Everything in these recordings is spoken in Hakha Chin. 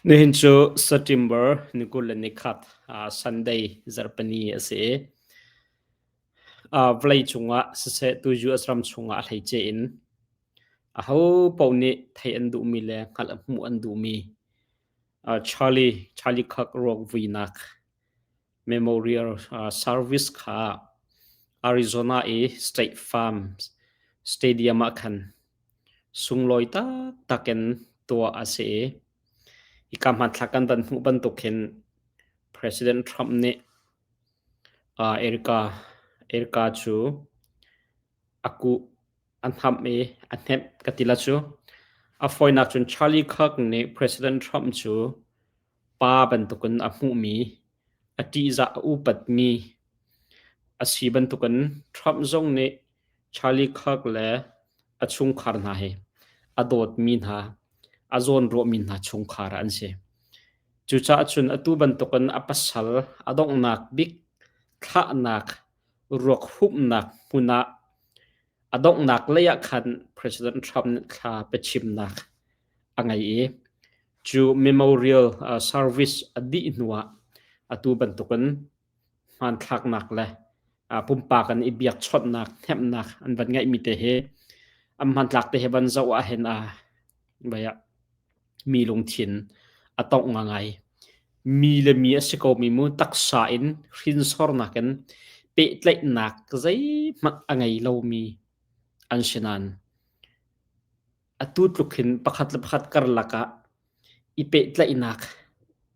Nihin cu September ni 21 Sunday zarhpini a si i vawlei cungah siseh tu US ram chungah a hleice in aho paoh nih theih an duhmi le hngalh hmuh an duhmi Charlie Charlie Kirk ruak vuinak Memorial Service kha Arizona i State Farm Stadium ah khan sunglawi taktak in tuah a si i hika hmanthlak kan van hmuh bantuk hin President Trump nih Erica Erica cu a kuh a hnamh i a hnemh ka ti la cu. A fawinak cun Charlie Kirk nih President Trump cu pa bantukin a hmuhmi, a ṭihzah a upatmi a si bantukin Trump zong nih Charlie Kirk le a chungkhar hna hi a dawtmi hna, a zawnruahmi hna chungkhar an si. Cucaah cun atu bantukin a pasal a donghnak bik thlahnak ruak humhnak hmun ah a donghnak lei ah khan President Trump nih thla biachimnak a ngei i cu memorial service a dih hnuah atu bantukin hmanthlaknak le pumpak an i biakchawnhnak hnemhnak an van ngeihmi te hi an hmantlak te hi van zoh ahhin a mi lungthin a tongh ngai. Mi le mi a si komi mu taksa in hrinsornak in pehtlaihnak zeihmanh a ngei lomi an si nain Atu tluk hin pakhat le pakhat karlak ah i pehtlaihnak,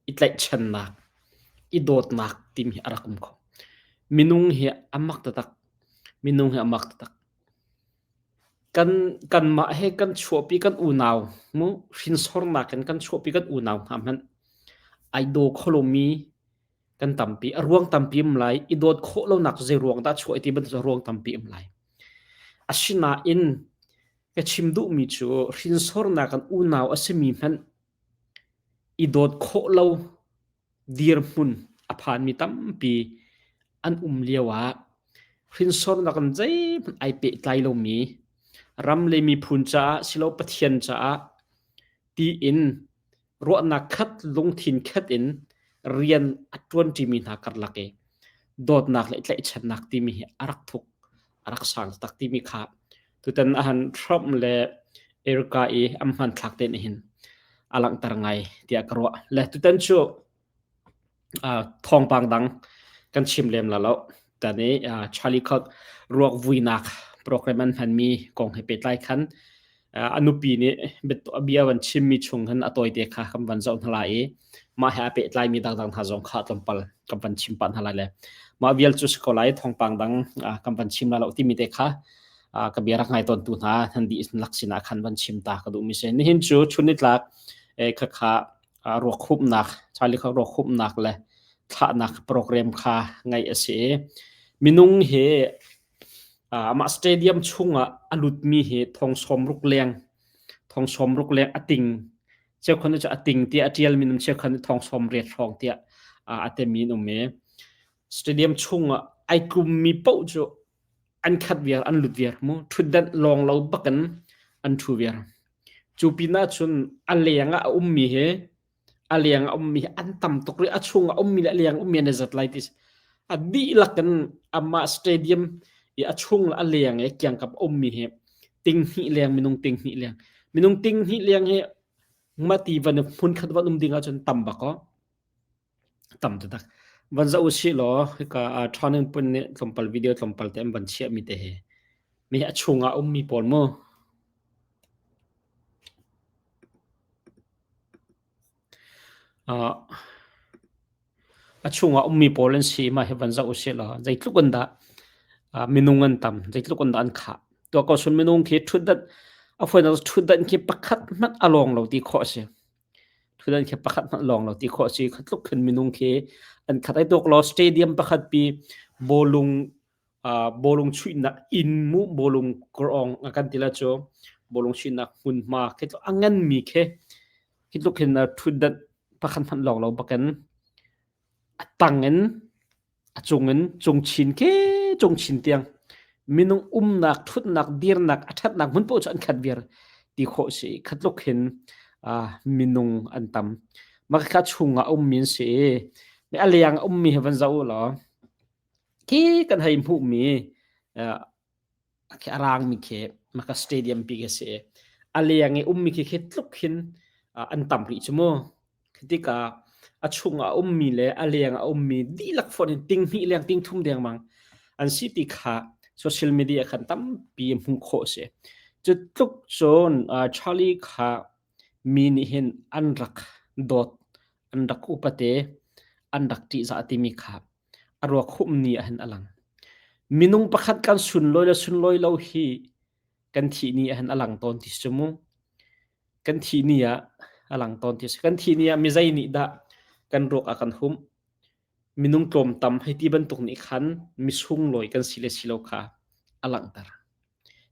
i tlaihchannak, i dawtnak timi hi a rak um kho. Minung hi a mak taktak. Minung hi a mak taktak. Kan kanmah he kan chuahpi kan unau mu hrinsornak in kan chuahpi kan unau hna hmanh ai daw kho lomi kan tampi. A ruang tampi um lai. I dawt khawh lonak zei ruang dah chuah ti bantuk ruang tampi um lai. Asinain Ka chim duhmi cu hrinsornak kan unau a simi hmanh i dawt khawh lo dirhmun a phanmi tampi an um lioah hrinsornak in zeihmanh ai pehtlai lomi ram le miphun caah silo Pathian caah tiin ruahnak khat lungthin khat in rian a ṭuanṭimi hna karlak i dawtnak le tlaihchannak timi hi a rak thuk a rak sang tak timi kha tutan ahan Trump le Erica i an hmanthlak te nih hin a langhter ngai tiah ka ruah. Le tutan cu Thawngpang dang kan chim lem la lo. Tan i Charlie Kirk ruak vuinak program an hmanmi kong he pehtlai khan a nupi nih bia van chimmi chung hin a tawite kha kan van zoh hna lai i mah he a pehtlaimi dangdang hna zong kha tlawmpal kan van chim pah hna lai le mah vial cu si ko lai thawngpang dang kan van chim la lo timi te kha ka bia rak ngai tawntu hna nan dih lak sinah khan van chim ta ka duhmi si. Nihin cu chun nitlak khakha ruak humhnak Charlie kha ruak humhnak le thlahnak program kha ngaih a si i minung hi amah stadium chungah a lutmi hi thong sawmruk leng thong sawmruk leng a ting cheukhat cu a ting tiah a ṭialmi um cheukhat nih thong sawmriat hrawng tiah a temi an um i stadium chungah ai tlummi paoh cu an khat viar an lut viar mu ṭhutdan lawng lo bakin an ṭhu viar Cu pinah cun a leng ah a ummi hi a leng ah a ummi hi an tam tuk rih. A chung ah a ummi le a leng ummi an i zat lai ti si. A dihlak in amah stadium i a chung le a leng i kiangkap a ummi hi tinghnih leng minung tinghnih leng. Minung tinghnih leng hi mati van hmunkhat van um ding ahcun tam bak aw. Tam taktak. Van zoh usih law hika Turning Point nih tlawmpal video tlawmpal te an van chiahmi te hi mi a chungah a ummi pawl mu. Uh, a chungah ummi pawl an si mah hi van zoh usih law zeitluk in dah uh, minung an tam zeitluk in dah an khah tuah ko sun minung khi ṭhutdan a fawinak ṭhutdan khi pakhat hmanh a lawng lo ti khawh a si Thutdan khi pakhat hmanh lawng lo ti khawh a si. Kha tluk khin minung khi an khat ai tuk lo. Stadium pakhat pi bawlung uh, bawlung chuihnak inn mu bawlung krawng a kan ti la cu bawlung chuihnak hmunhma khi tluk a nganmi khi khi tluk khin thutdan pakhat hmanh lawng lo bakin a tang in A cungin cungchin ke cungchin tiang minung umnak, ṭhutnak, dirnak, a ṭhatnak hmun paoh cu an khat viar ti khawh si. Khatluk hin uh, minung an tam. Mah kha chung ah a ummi an si i a leng a ummi hi van zoh u law khi kan hei hmuhmi a rangmi khi maka stadium pi khi si i a leng i ummi khi khi tluk hin an tam rih cu mu. Khi tikah a chung ah a ummi le a leng a ummi dihlak fonh in ting hnih leng ting thum dengmang an si ti kha social media khan tampi hmuh khawh a si. Cu tluk cun Charlie kha mi nih hin an rak dawt, an rak upat i an rak ṭihzah timi kha a ruak humh ni ah hin a lang. Minung pakhat kan sunlawi le sunlawi lo hi kan thih ni ah hin a lang tawn ti si mu. Kan thih ni ah a lang tawn ti si. Kan thih ni ah mizei nih dah kan ruak a kan humh? Minung tlawmtam hei ti bantuk nih khan misunglawi kan si le si lo kha a langhter.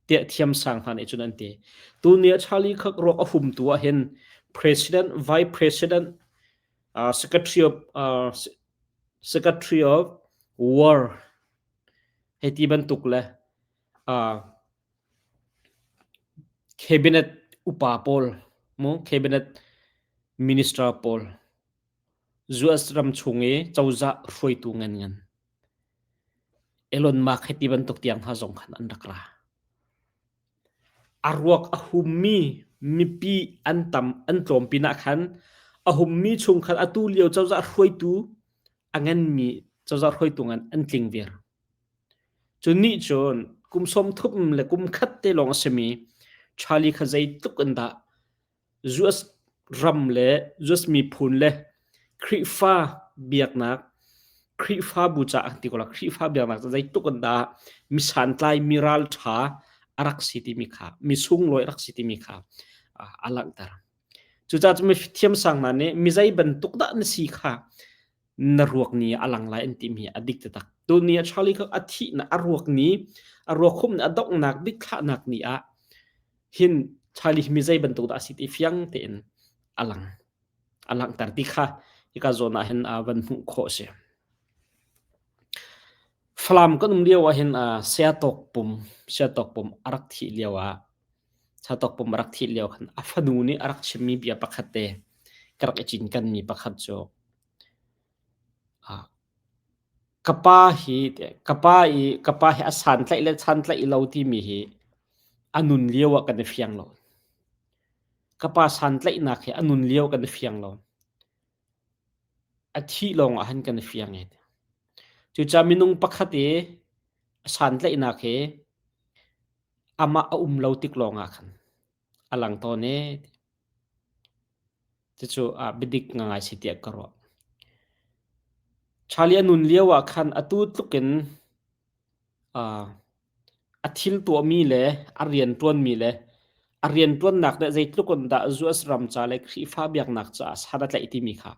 Tiah thiamsang hna nih cun an ti. Tuni ah Charlie Kirk ruak a humtu ah hin President, Vice President, Secretary of Secretary of War hei ti bantuk le cabinet upa pawl mu cabinet minister pawl US ram chung i cozah hruaitu nganngan Elon Musk hei ti bantuk tiang hna zong khan an rak ra. A ruak a hummi mipi an tam an tlawm pinah khan a hummi chung khan atu lio cozah hruaitu a nganmi cozah hruaitu ngan an tling viar. Cu nih cun kum 30 le kum khat te lawng a simi Charlie kha zeitluk in dah US ram le US miphun le Khrihfa biaknak Khrihfabu caah ti ko la Khrihfa biaknak cu zeitluk in dah mi santlai mi ralṭha a rak si timi kha mi sunglawi a rak si timi kha a langhter. Cucaah cu mi thiamsang hna nih mi zei bantuk dah na si kha na ruak ni a lang lai an timi a dik taktak. Tuni ah Charlie kha a thihnak a ruak ni a ruak khumh a donghnak bik thlahnak ni ah hin Charlie hi mi zei bantuk dah a si ti fiang tein a lang. A langhter ti kha hika zawn ah hin van hmuh khawh a si. Falam kan um lio ah hin Siatawk pum Siatawk pum a rak thih lio ah Siatawk pum a rak thih lio khan a fanu nih a rak chimmi bia pakhat te ka rak i cinkenmi pakhat cu Ka pa hi ka pa i ka pa hi a santlaih le santlaih lo timi hi a nun lio ah kan i fiang lo. Ka pa santlaihnak hi a nun lio kan i fiang lo. A thih lawng ah hin kan i fiang i. Cucaah minung pakhat i a santlaihnak hi amah a um lo tik lawng ah khan a lang tawn i Cucu biadik ngai si tiah ka ruah. Charlie a nun lio ah khan atu tluk in a thil tuahmi le a rianṭuanmi le a rianṭuannak nih zeitluk in dah US ram ca le Khrihfa biaknak caah san a tlaih timi kha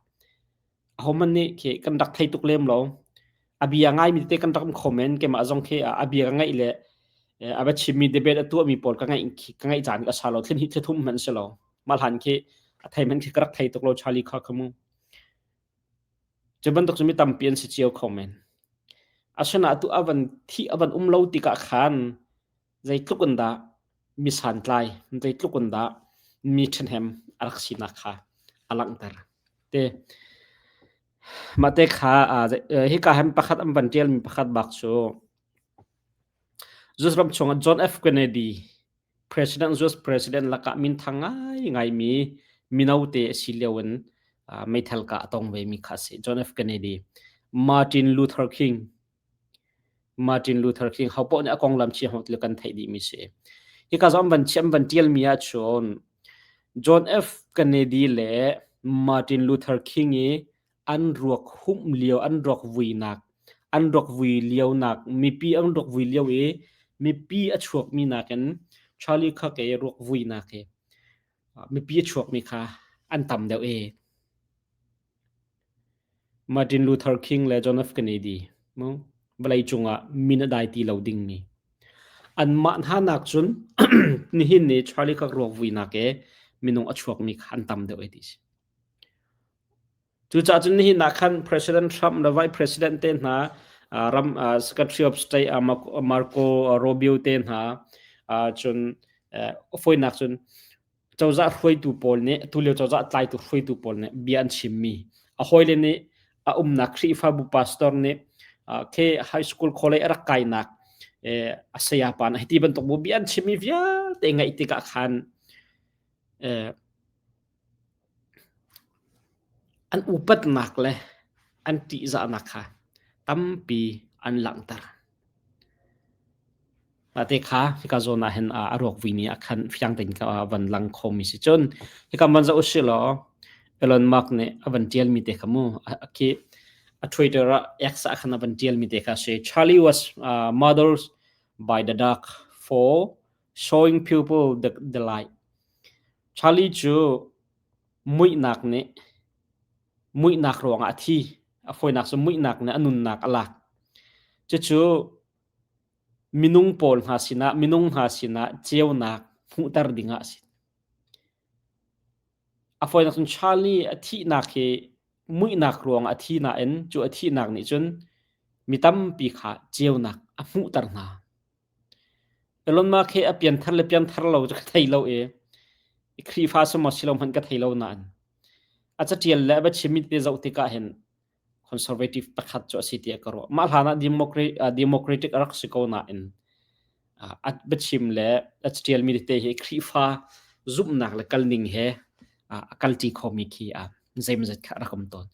ahohmanh nih khi kan rak thei tuk lem lo. A bia ngaimi tete kan rak um kho men. Keimah zong khi a bia ka ngaih le a va chimmi debate a tuahmi pawl ka ngaih ka ngaih caan ka sa lo. Thil hnih thil thum hmanh si lo. Mah hlan khi a thei hmanh khi ka rak thei tuk lo Charlie kha kha mu. Cu bantuk cu mi tampi an si cio kho men. Asinain atu a van thih a van um lo tikah khan zeitluk in dah mi santlai, zeitluk in dah mi ṭhahnem a rak sinak kha a langhter. Te mah te kha hika hem pakhat an van ṭialmi pakhat bak cu US ram chungah John F. Kennedy President US President lakah minthang ngaingaimi mino te a si lio in meithal kah a tong vemi kha a si. John F. Kennedy, Martin Luther King, Martin Luther King hopoh nih a konglam chia hmang kan theih dihmi si. Hika zong van chiam van tialmi ahcun John F. Kennedy le Martin Luther King i an ruak humh lio an ruak vuinak an ruak vui lionak mipi an ruak vui lio i mipi a chuakmi nakin Charlie Kirk i ruak vuinak hi mipi a chuakmi kha an tam deuh i Martin Luther King le John F. Kennedy mu vawleicung ah min a dai ti lo dingmi anmah hna nak cun nihin ni Charlie Kirk ruak vuinak i minung a chuakmi kha an tam deuh i ti si. Cucaah cun nihin ah khan President Trump le Vice President te hna ram Secretary of State Marco Rubio te hna cun fawinak cun. Cozah hruaitu pawl nih tulio cozah tlaitu hruaitu pawl nih bia an chimmi a hawile nih a umnak Khrihfabu pastor nih khi high school college a rak kainak a saya pa nih hiti bantuk bu bia an chimmi vialte ngaih tikah khan an upatnak le an ṭihzahnak kha tampi an langhter. Mah te kha hika zawn ah hin a ruak vui ni ah khan fiang tein ka van lang khomi si. Cun hika van zoh usih law Elon Musk nih a van ṭialmi te kha mu khi a Twitter ah X ah khan a van ṭialmi te kha si. Charlie was uh, murdered by the dark for showing people the, the light. Charlie cu muihnak nih muihnak ruangah a thi. A fawinak cu muihnak nih a nunnak a lak. Cucu minung pawl hna sinah minung hna sinah ceunak hmuhter dingah a si. A fawinak cun Charlie a thihnak hi muihnak ruangah a thi nain cu a thihnak nih cun mi tampi kha ceunak a hmuhter hna. Elon Musk hi a pianthar le pianthar lo cu ka thei lo i Khrihfa si maw si lo hmanh ka thei lo nain a catial le a biachimmi te zoh tikah hin conservative pakhat cu a si tiah ka ruah. Mah hlan ah democratic a rak si ko nain a biachim le a catialmi tete hi Khrihfa zumhnak le kalning he a kalṭi khomi khi zeimawzat kha a rak um tawn.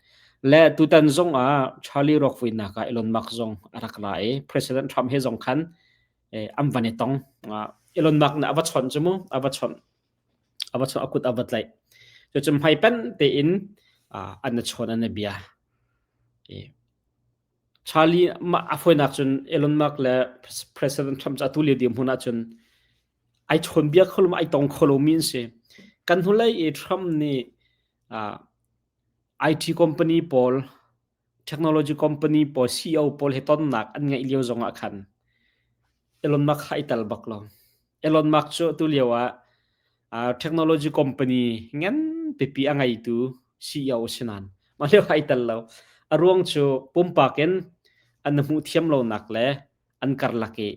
Le tutan zong ah Charlie Rockvuinak ah Elon Musk zong a rak ra i President Trump he zong khan an van i tong. Elon Musk nih a va chawnh cu mu, a va chawnh. A va chawnh, a kut a va tlaih. Cucu hmaipen tein an i chawn an i bia. Charlie a fawinak cun Elon Musk le President Trump cu atu lio dirhmun ahcun ai chawnbia kho lo ai tong kho lomi an si. Kan hnulei i Trump nih uh, IT company pawl, technology company pawl, CEO pawl he tonnak an ngeih lio zong ah khan Elon Musk kha ai tel bak lo. Elon Musk cu atu lio ah uh, technology company ngan pipi a ngeitu CEO a si nain mah lio ai tel lo. A ruang cu pumpak in an hmuh thiam lonak le an karlak i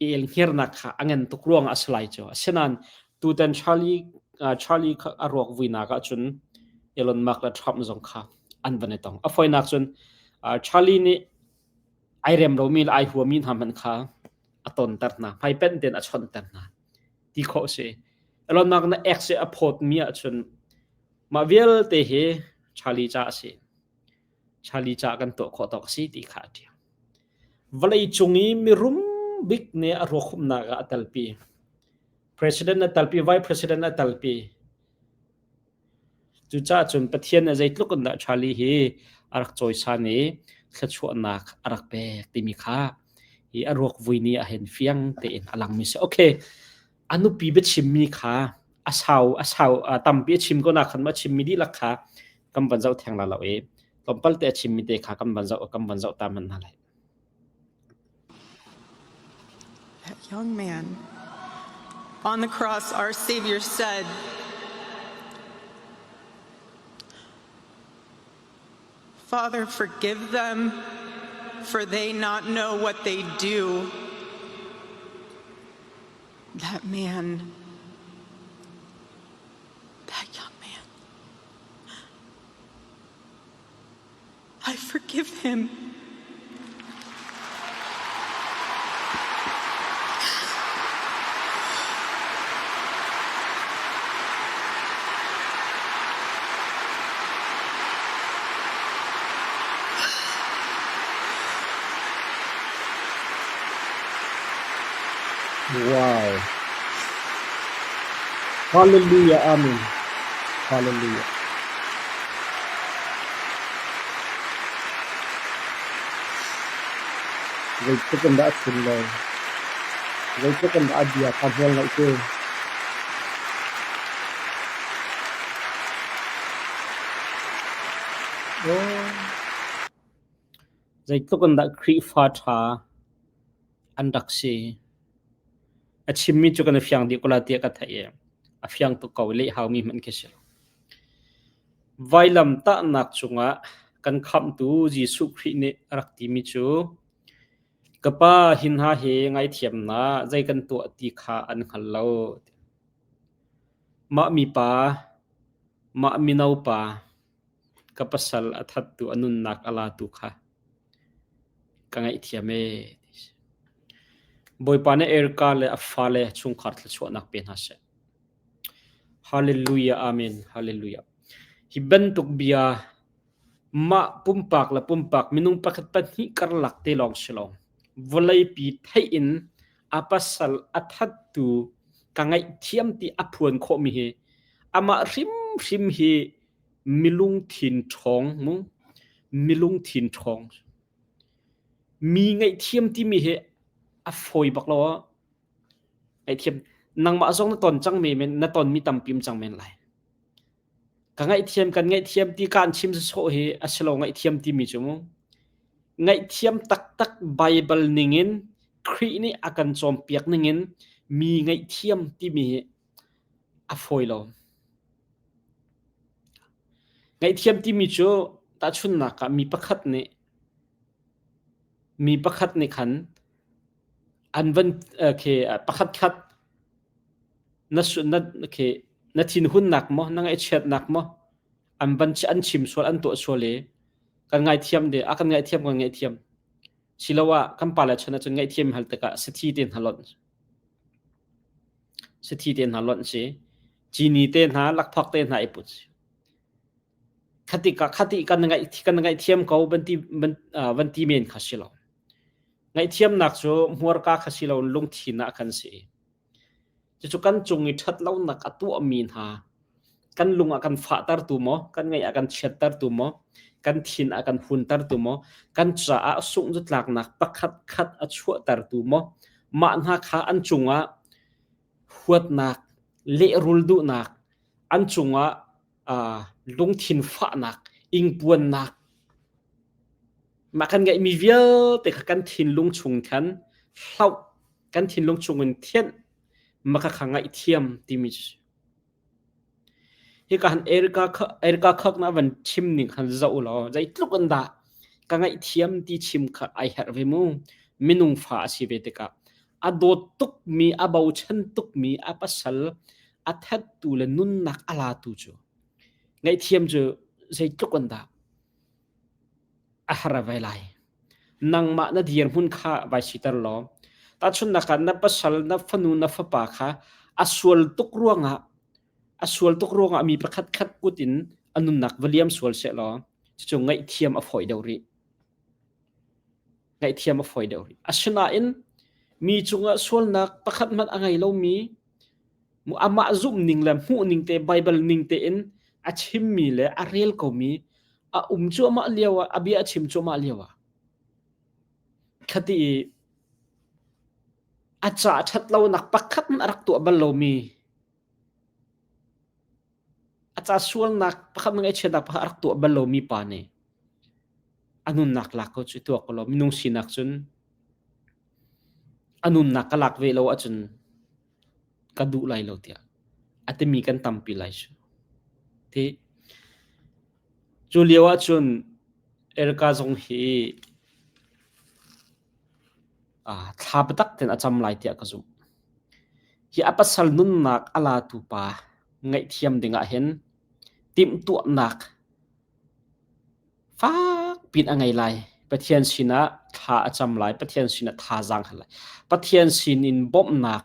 i elhngirnak kha a ngan tuk ruangah a si lai cu. Asinain tutan Charlie Charlie kha a ruak vuinak ahcun Elon Musk le Trump zong kha an van i tong. A fawinak cun Charlie nih ai rem lomi le ai huami hna hmanh kha a tonter hna, hmaipenh tein a chawnhter hna ti khawh a si. Elon Musk na ex i a phawtmi ahcun mah vialte hi Charlie ca a si. Charlie ca kan tuah khawh tawk a si ti kha a ṭial. Vawleicung i mirum bik nih a ruakhumnak ah a telpi. President a telpi, vice president a telpi. Cucaah cun Pathian nih zeitluk in dah Charlie hi a rak cawisan i thluachuahnak a rak pek timi kha hi a ruak vui ni ah hin fiang tein a langmi si. Okay, a nupi biachimmi kha a sau a sau tampi a chim ko na khan ma chimmi dihlak kha kan van zoh theng la lo i tlawmpal te a chimmi te kha kan van zoh kan van zoh ta man hna lai. That young man on the cross, our Savior said, Father, forgive them, for they not know what they do. That man, that young man, I forgive him. Wow. Hallelujah. Amen. Hallelujah. Zeitluk in dah a chim lo. Zeitluk in dah a bia kha hmual ngaih cu. Zeitluk in dah Khrihfa ṭha an rak si. A chimmi cu kan i fiang dih ko lai tiah ka theih i a fiang tuk ko i leh haumi hmanh khi si lo. Vailamtahnak cungah kan Khamhtu Jesuh Khrih nih a rak timi cu, Ka Pa, hi hna hi ngaithiam hna, zei kan tuah ti kha an hngal lo. Mah mipa, mah mino pa, ka pasal a thattu a nunnak a latu kha ka ngaihthiam ee. Bawipa nih Erica le a fale chungkhar thluachuahnak pe hna seh. Hallelujah, amen, hallelujah. Hi bantuk bia mah pumpak le pumpak minung pakhat pahnih karlak te lawng si lo. Vawleipi theih in a pasal a thattu ka ngaihthiam ti a phuan khawhmi hi amah hrimhrim hi milungthin ṭhawng mu milungthin ṭhawng mi ngaihthiam timi hi a fawi bak lo. Ngaihthiam nangmah zong na ton cang men na tonmi tampi um cang men lai. Ka ngaihthiam kan ngaihthiam ti kaan chim sawh hi a si lo ngaihthiam timi cu mu. Ngaihthiam taktak Bible ningin Khrih nih a kan cawnpiak ningin mi ngaihthiam timi hi a fawi lo. Ngaihthiam timi cu tahchunhnak ah mi pakhat nih mi pakhat nih khan an van khi pakhatkhat na na khi na thinhunnak maw na ngaihchiatnak maw an van an chim sual an tuah sual i kan ngaithiam de a kan ngaihthiam kan ngaihthiam siloah kan pale chan ahcun ngaihthiam hal tikah sathi te hna lonh sathi te hna lonh si cini te hna lakphak te hna i put si khati ka khati kan ngaih kan ngaihthiam ko van ti van ti men kha si lo Ngaihthiamnak cu hmurka kha si loin lungthin ah khan si. Cucu kan cung i ṭhatlonak a tuahmi hna kan lung a kan fahtertu maw, kan ngaih a kan chiattertu maw, kan thin a kan huntertu maw, kan caah sungh-zatlaknak pakhat khat a chuahtertu maw, mah hna kha an cungah huatnak, lehrul duhnak, an cungah lungthin fahnak, ingpuannak, mah kan ngeihmi vialte kha kan thinlung chung khan hloh, kan thinlung chungin thianh, mah kha ngaihthiam timi cu. Hika han Erika Erika khak na van chim ning khan zoh law zeitluk in dah ka ngaihthiam ti chim kha ai herh ve mu. Minung fa a si ve tikah a dawt tukmi, a bochan tukmi, a pasal a thattu le nunnak a latu cu ngaihthiam cu zeitluk in dah a har ve lai. Nangmah na dirhmun kha vai siter law tahchunhnak ah na pasal, na fanu, na fapa kha a sual tuk ruangah a sual tuk ruangah mi pakhat khat kut in a nunnak va liam sual seh law cucu ngaihthiam a fawi deuh rih. Ngaihthiam a fawi deuh rih. Asinain mi cungah sualnak pakhat hmanh a ngei lomi amah zumhning le hmuhning te Bible ning tein a chimmi le a rel komi a um cuahmah lio ah a bia a chim cuahmah lio ah khati i a ca ṭhat lonak pakhat a rak tuah bal lomi a ca sualnak pakhat ngaihchiatnak pakhat a rak tuah bal lomi pa nih a nunnak lak ko cu tuak ko law minung sinak cun a nunnak ka lak ve lo ahcun ka duh lai lo tiah a timi kan tampi lai cu. Ti cu lio ahcun Erika zong hi thla biatak tein a cam lai tiah ka zumh. Hi a pasal nunnak a latu pa ngaihthiam dingah hin timhtuahnak Fak piin a ngei lai. Pathian sinah thla a cam lai. Pathian sinah thazaang hal lai. Pathian sinin bawmhnak,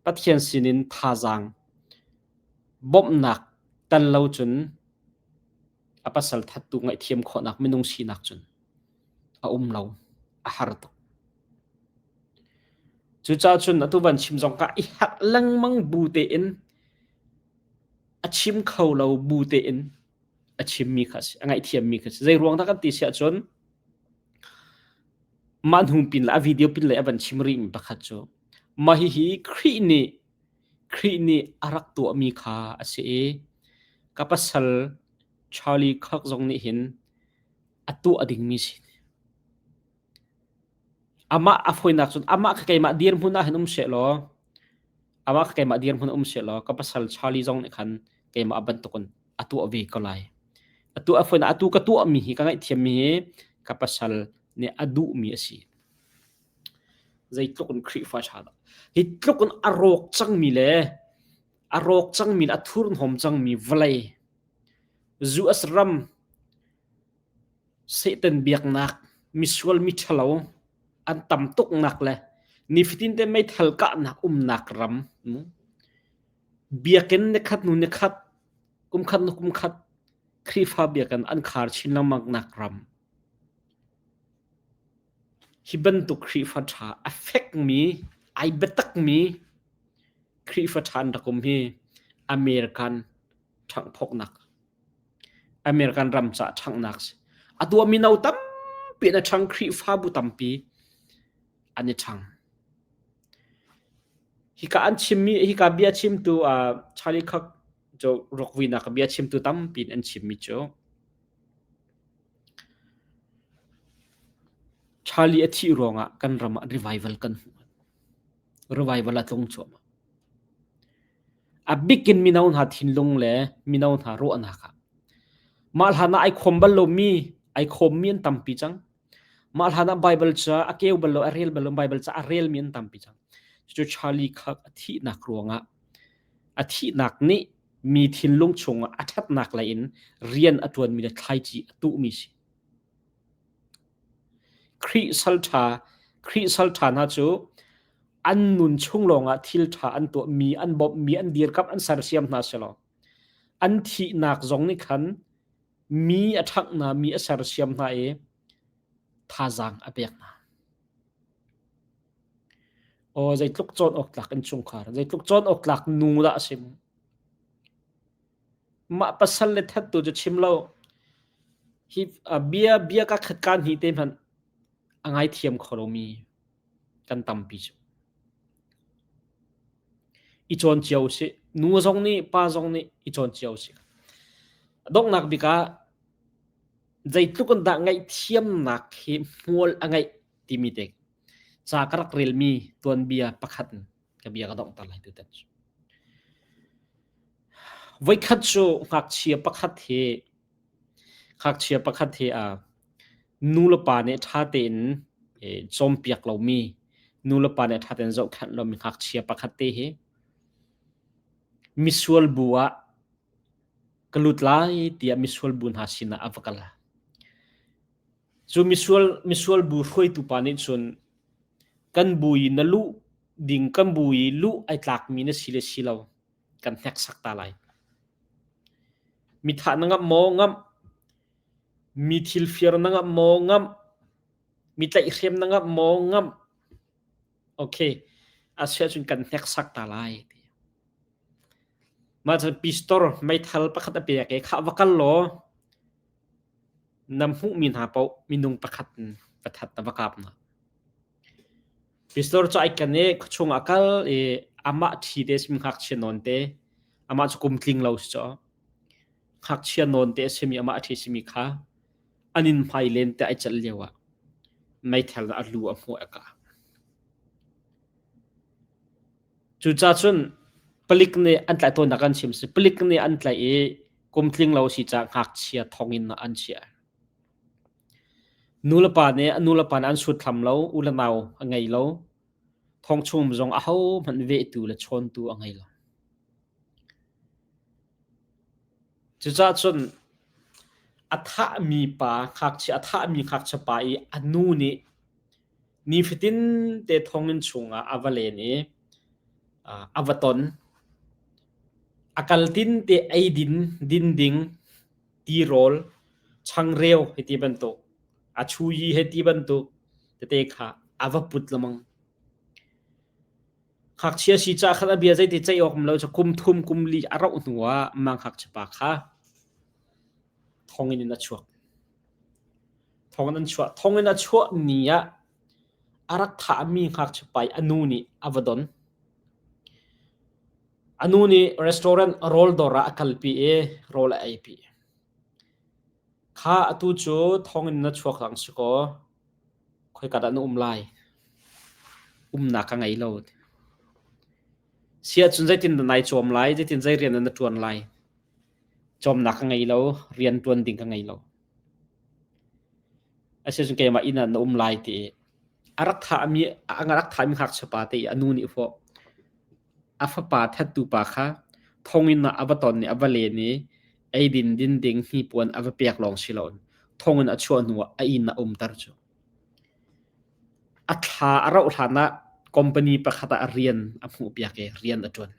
Pathian sinin thazaang bawmhnak tan lo cun a pasal thattu ngaihthiam khawhnak minung sinak cun a um lo. A har tuk. Cucaah cun atu van chim zong ka i harh lengmang bu tein a chim kho lo bu tein a chimmi kha a si, a ngaihthiammi kha a si. Zei ruang dah kan ti si ahcun mah hnu pin le a video pin le a van chim rihmi pakhat cu mah hihi Khrih nih Khrih nih a rak tuahmi kha a si i ka pasal Charlie Kirk zong nih hin a tuah dingmi si. Amah a fawinak cun amah kha keimah dirhmun ah hin um seh law amah kha keimah dirhmun um seh law ka pasal Charlie zong nih khan keimah bantukin a tuah ve ko lai. Atu a fawinak atu ka tuahmi hi ka ngaihthiammi hi ka pasal nih a duhmi a si. Zeitluk in Khrihfa ṭha dah. Hi tluk in a rawk cangmi le A rawk cangmi le a thurhnawm cangmi vawlei, US ram Satan biaknak, misual miṭhalo an tam tuknak le nifatin te meithal kahnak umnak ram, biakinn nikhat hnu nikhat, kumkhat hnu kumkhat Khrihfa biakinn an khar chin lengmang nak ram. Hi bantuk Khrihfa ṭha a fekmi, ai biatakmi Khrihfa ṭha an rak um hi American ṭhanghphawknak, American ram caah ṭhanghnak si. Atu ah mino tampi an i ṭhang, Khrihfabu tampi an i ṭhang. Hika an chimmi, hika bia chimtu uh, Charlie Kirk cu ruakvuinak bia chimtu tampi in an chimmi cu Charlie a thih ruangah kan ram ah revival kan hmu. Revival a tlung cuahmah. A bikin mino hna thinlung le mino hna ruahnak ah mah hlan ah ai khawm bal lomi, ai khawmmi an tampi cang. Mah hlan ah Bible ca a keu bal lo, a rel bal lo, Bible ca a relmi an tampi cang. Cucu Charlie Kirk a thihnak ruangah a thihnak nih mi thinlung chungah a ṭhatnak lei in rian a ṭuanmi le thlaici a tuhmi si. Khrih salṭha, Khrih salṭha hna cu an nun chung lawngah thil ṭha an tuahmi, an bawmhmi, an dirkamh, an sersiam hna selaw an thihnak zong nih khan mi a ṭhangh hna, mi a sersiam hna i thazaang a pek hna. Aw zeitluk cawn awk tlak innchungkhar, zeitluk cawn awk tlak nu dah a si mu. Mah pasal le thattu cu chim lo. Hi bia bia ka khat kaan hi te hmanh a ngaithiam kho lomi kan tampi cu. I cawn cio usih. Nu zong nih pa zong nih i cawn cio usih. A donghnak bik ah zeitluk in dah ngaihthiamnak hi hmual a ngeih timi te ca ka rak relmi tuanbia pakhat in ka bia ka donghter lai tutan cu. Voikhat cu ngakchia pakhat hi ngakchia pakhat hi a nu le pa nih ṭha tein cawmpiak lomi nu le pa nih ṭha tein zohkhenh lomi ngakchia pakhat te hi misual bu ah ka lut lai tiah misual bu hna sinah a va kal. Cu misual misual bu hruaitu pa nih cun kan bu i na luh ding kan bu i luh ai tlakmi na si le si lo kan hneksak ta lai. Mi thah na ngamh maw? Ngamh. Mi thil fir na ngamh maw? Ngamh. Mi tlaihhrem na ngamh maw? Ngamh. Okay. Asiahcun kan hneksak ta lai. Mah cun pistol meithal pakhat a pek i khah va kal law na hmuhmi hna paoh minung pakhat in va that na va kap hna. Pistol cu ai ken i khuachung ah a kal i amah ṭhi te simi ngakchia nawn te, amah cu kum tling lo si caw. Ngakchia nawn te a simi amah a ṭhi simi kha an inn hmai len te ai celh lio ah meithal a lu a hmuh a kah. Cucaah cun palik nih an tlaih tawnnak an chim si. Palik nih an tlaih i kum tling lo si caah ngakchia thonginn ah an chiah. Nulepa nih a nulepa nih an sutthlam lo, u le nau a ngei lo. Thong chung zong ahohmanh vehtu le chawntu a ngei lo. Cucaah cun a thahmi pa ngakchia a thahmi ngakchia pa i a nu nih nifatin te thonginn chungah a va len i a va ton. A kal tin te eidin din ding tirawl, changreu hei ti bantuk, a chuyi hei ti bantuk tete kha a va put lengmang. Ngakchia si caah khan a bia zeiti ceih awk um lo cu kum thum kum li a rauh hnu ah mah ngakchia pa kha thonginn in a chuak. Thonginn an chuah. Thonginn a chuah ni ah a rak thahmi ngakchia pa i a nu nih a va don. A nu nih restaurant rawl dawr ah a kalpi i rawl a eipi. Kha atu cu thonginn na chuak cang si kaw khoika dah na um lai? Umnak ka ngei lo. Si ahcun zeitin dah nai cawm lai? Zeitin zei rian dah na ṭuan lai? Cawmnak ka ngei lo, rian ṭuan ding ka ngei lo. Asicun keimah inn ah na um lai ti i a rak thahmi a rak thahmi ngakchia pa te i a nu nih fawh a fapa thattu pa kha. Thonginn ah a va ton i a va len i eidin din ding hnipuan a va pek lawng si loin thonginn a chuah hnu ah a inn ah umter cu. A thla a rauh hlan ah company pakhat ah rian a hmuhpiak i rian a ṭuan.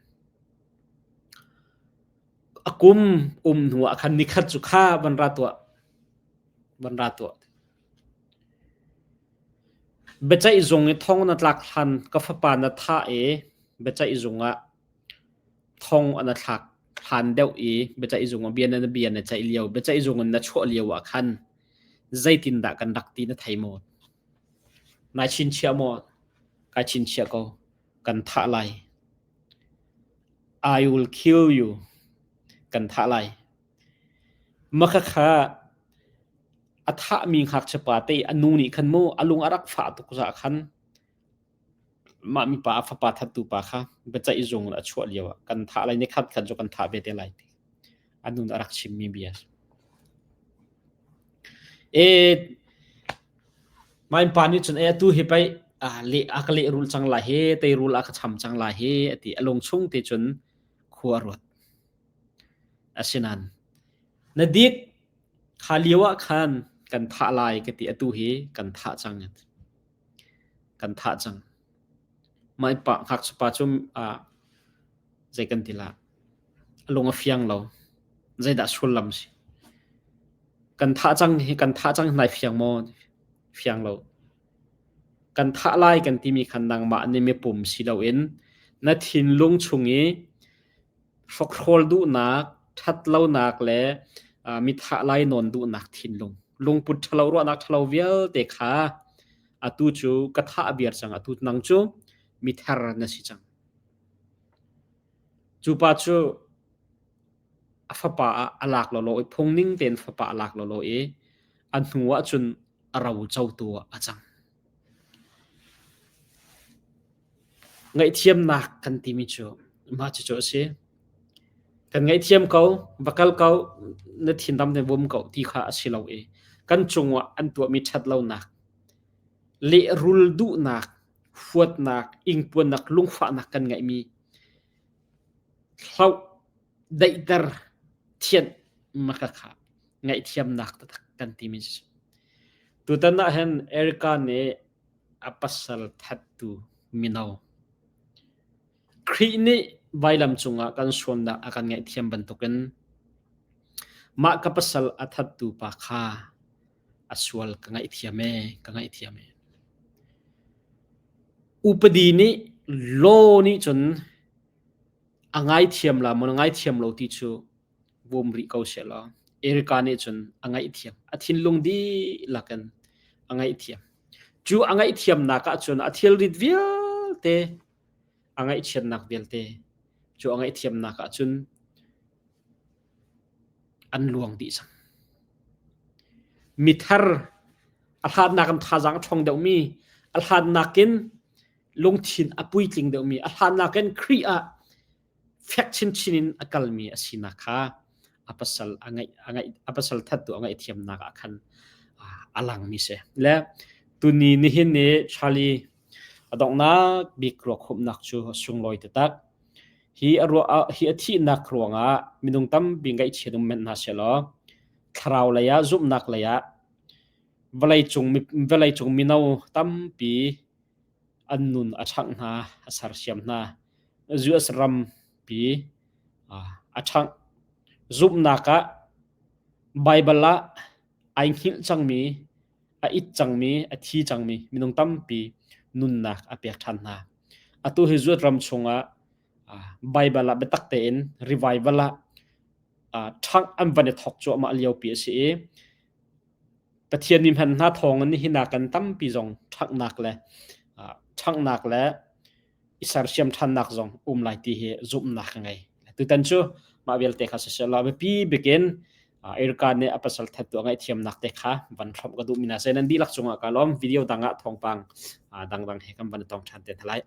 A kum um hnu ah khan nikhat cu kha van ra tuah, van ra tuah. Biaceih zung i thong na tlak hlan ka fapa na thah i biaceih zung ah thong an thlak hlan deuh i biaceih zung ah bia na bia na ceih lio, biaceih zung in na chuah lio ah khan zeitindah kan rak ti na thei maw? Nai chinchiah maw? Kai chinchiah ko. Kan thah lai. I will kill you. Kan thah lai. Maka kha a thahmi ngakchia pa te a nu nih khan mu a lung a rak fah tuk za khan mah mipa a fapa thattu pa kha biaceih zung a chuah lio ah kan thah lai ni khat khat cu kan thah ve te lai ti a nun a rak chimmi bia e mai pa nih cun e atu hi pei a le a ka leh rul cang lai he teirul a ka cham cang lai he ati a lung chung te cun khua ruat asinan na dik Kha lio ah khan kan thah lai ka ti atu hi kan thah cang. Kan thah cang. Mah pa ngakchia pa cu ah zei kan ti la a lung a fiang lo. Zeidah sullam si? Kan thah cang hi kan thah cang nai fiang maw? Fiang lo. Kan thah lai kan timi khan nangmah nih mipum si loin na thinlung chung i Hrokhrawl duhnak, ṭhatlonak le mithah lainawn duhnak thinlung, lungput ṭhalo ruahnak ṭhalo vialte kha atu cu ka thah viar cang. Atu nang cu mither na si cang. Cu pa cu a fapa ah a lak lawlaw i phung ning tein fapa a lak lawlaw i a hnu ah cun a ro cotu ah a cang. Ngaihthiamnak kan timi cu mah cucu a si. Kan ngaihthiam ko, va kal ko, na thinram ne vum ko ti kha a si lo i kan cungah an tuahmi ṭhatlonak, lehrul duhnak, huatnak, ingpuannak, lungfahnak kan ngeihmi hloh, daihter, thianh maka kha ngaihthiamnak taktak kan timi cu. Tutan ah hin Erica nih a pasal thattu mino Khrih nih vailam cungah kan sualnak a kan ngaihthiam bantukin mah ka pasal a thattu pa kha a sual ka ngaihthiam ee, ka ngaihthiam ee. Upadi nih law nih cun a ngaithiam la maw na ngaithiam lo ti cu bawm rih ko sehlaw Erica nih cun a ngaihthiam. A thinlung dihlak in a ngaihthiam. Cu a ngaihthiamnak ahcun a thilrit vialte a ngaihchiatnak vialte cu a ngaihthiamnak ahcun an luang dih cang. Mithar a hlatnak in thazaang a ṭhawng deuhmi, a hlatnak in lungthin a puitling deuhmi, a hlatnak in Khrih ah fek chinchin in a kalmi a sinak kha a pasal a ngaih a ngaih a pasal thattu a ngaihthiamnak ah khan a langmi si. Le tuni nihin ni Charlie a donghnak bik ruakhumhnak cu a sunglawi taktak. Hi a ruah hi a thihnak ruangah minung tampi ngaihchiat um men hna sehlaw thlarau lei ah zumhnak lei ah vawleicung vawleicung mino tampi an nun a ṭhangh hna, a sersiam hna. US rampi a ṭhangh. Zumhnak ah Baibal ah ai hngilh cangmi, a it cangmi, a thi cangmi minung tampi nunnak a pek ṭhan hna. Atu hi US ram chungah Baibal ah biatak tein revival ah ṭhangh an van i thawk cuahmah liopi a si i Pathian mi hman hna thawng in nihin ah kan tampi zong ṭhanghnak le ṭhanghnak le i sersiam ṭhannak zong um lai ti hi zumhnak ka ngei. Tutan cu mah vialte kha siseh law biapi bikin Irka nih a pasal thattu a ngaihthiamnak te kha van hrawmh ka duhmi hna seh. Nan dihlak cungah ka lawm. Video dang ah thawngpang dangdang he kan van i tong ṭhan te hna lai.